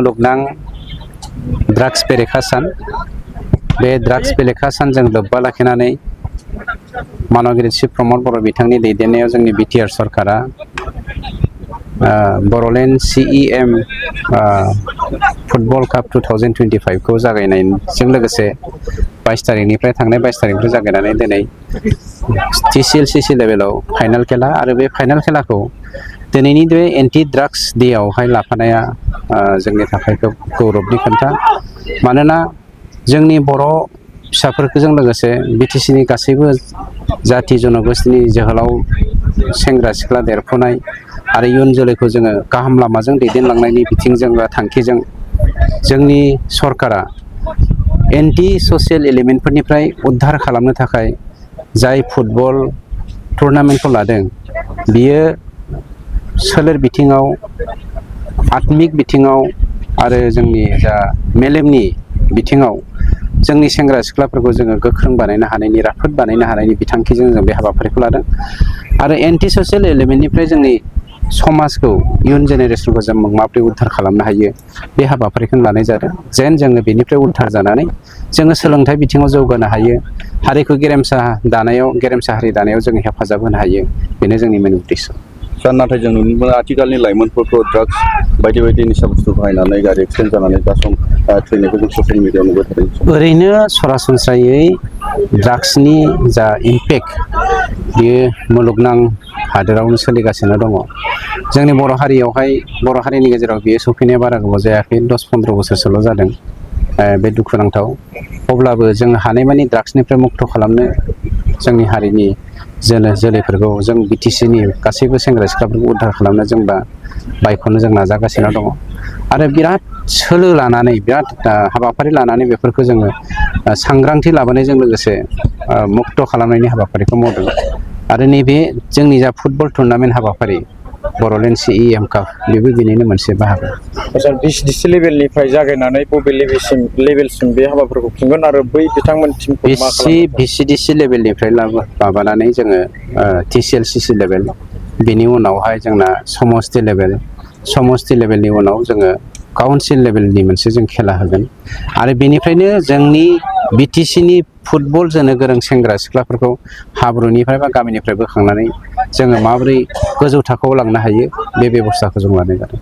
मुलुगनां ड्राग्स बेरेखा सान बे ड्राग्स बेरेखा सानजों लोब्बा लाखिनानै मानगगिरि शिव प्रमद बर' बिथांनि दैदेननायाव जोंनि बिटिआर सरकारा बर'लेण्ड CEM फुटबल काप 2025 खौ जागायनायजों लोगोसे 22 तारिखनिफ्राय थांनाय 22 तारिखनिफ्राय जागायनानै दिनै TCL CC लेभेलाव फाइनाल खेला आरो बे फाइनाल खेलाखौ दिनैनि बे एन्टि ड्राग्स डेआवहाय लाफानाया जोंनि थाखाय खोब गौरबनि खोथा। मानोना जोंनि बर' फिसाफोरजों लोगोसे BTC नि गासैबो जाथि जनगोष्ठीनि जोहोलाव सेंग्रा सिख्ला देरफुनाय आरो इयुन जोलैखौ जोङो गाहाम लामाजों दैदेनलांनायनि बिथिंजों बा थांखिजों जोंनि सरकारा एन्टि ससियेल एलिमेन्टफोरनिफ्राय उद्धार खालामनो थाखाय जाय फुटबल टुर्नामेन्टखौ लादों बियो सोलेर बिथिङाव आत्मिक बिथिङाव आरो जोंनि जा मेलेमनि बिथिङाव जोंनि सेंग्रा सिख्लाफोरखौ जोङो गोख्रों बानायनो हानायनि राफोद बानायनो हानायनि बिथांखिजों जों बे हाबाफारिखौ लादों आरो एन्टि ससियेल एलिमेन्टनिफ्राय जोंनि समाजखौ इयुन जेनेरेसनखौ जों माबोरै उद्धार खालामनो हायो बे हाबाफारिखौ लानाय जादों जेन जोङो बेनिफ्राय उद्धार जानानै जोङो सोलोंथाइ बिथिङाव जौगानो हायो हारिखौ गेरेमसा हारि दानायाव जोङो हेफाजाब होनो हायो बेनो जोंनि मेन उद्देश्य। सार नाथाय जों नुनो मोनो आथिखालनि लाइमोनफोरखौ ड्राग्स बायदि बायदि निसा बुस्थु बाहायनानै गारि एक्सिडेन्ट जानानै दा सम थैनायखौ जों ससियेल मिडियायाव नुबाय थादों। ओरैनो सरासनस्रायै ड्राग्सनि जा इम्पेक्ट बेयो मुलुगनां हादोरावनो सोलिगासिनो दङ। जोंनि बर' हारियावहाय बर' हारिनि गेजेराव बियो सफैनाया बारा गोबाव जायाखै 10-15 बोसोरसोल' जादों। बे दुखुनांथाव अब्लाबो जों हानायमानि ड्राग्सनिफ्राय मुक्त खालामनो जोंनि हारिनि जोलैफोरखौ जों BTC नि गासैबो सेंग्रा सिख्लाफोरखौ उद्धार खालामनो जों दा बायखौनो जों नाजागासिनो दङ आरो बिराद सोलो लानानै बिराद हाबाफारि लानानै बेफोरखौ जोङो सांग्रांथि लाबोनायजों लोगोसे मुक्त खालामनायनि हाबाफारिखौ मावदों आरो नैबे जोंनि जा फुटबल टुर्नामेन्ट हाबाफारि बर'लेण्ड CEM काप बेबो बेनिनो मोनसे बाहागो। VCDC लेभेलनिफ्राय जागायनानै बबे लेभेलसिम बे हाबाफोरखौ खुंगोन आरो बै बिथांमोन टिमखौ मा खालामगोन? VCDC लेभेलनिफ्राय माबानानै जोङो TCL CC लेभेल बेनि उनावहाय जोंना समष्टि लेभेलनि उनाव जोङो काउन्सिल लेभेलनि मोनसे जों खेला होगोन आरो बेनिफ्रायनो जोंनि BTC नि फुटबल जोनो गोरों सेंग्रा सिख्लाफोरखौ हाब्रुनिफ्राय बा गामिनिफ्राय बोखांनानै जोङो माबोरै गोजौ थाखोआव लांनो हायो बे बेब'स्थाखौ जों लानाय जादों।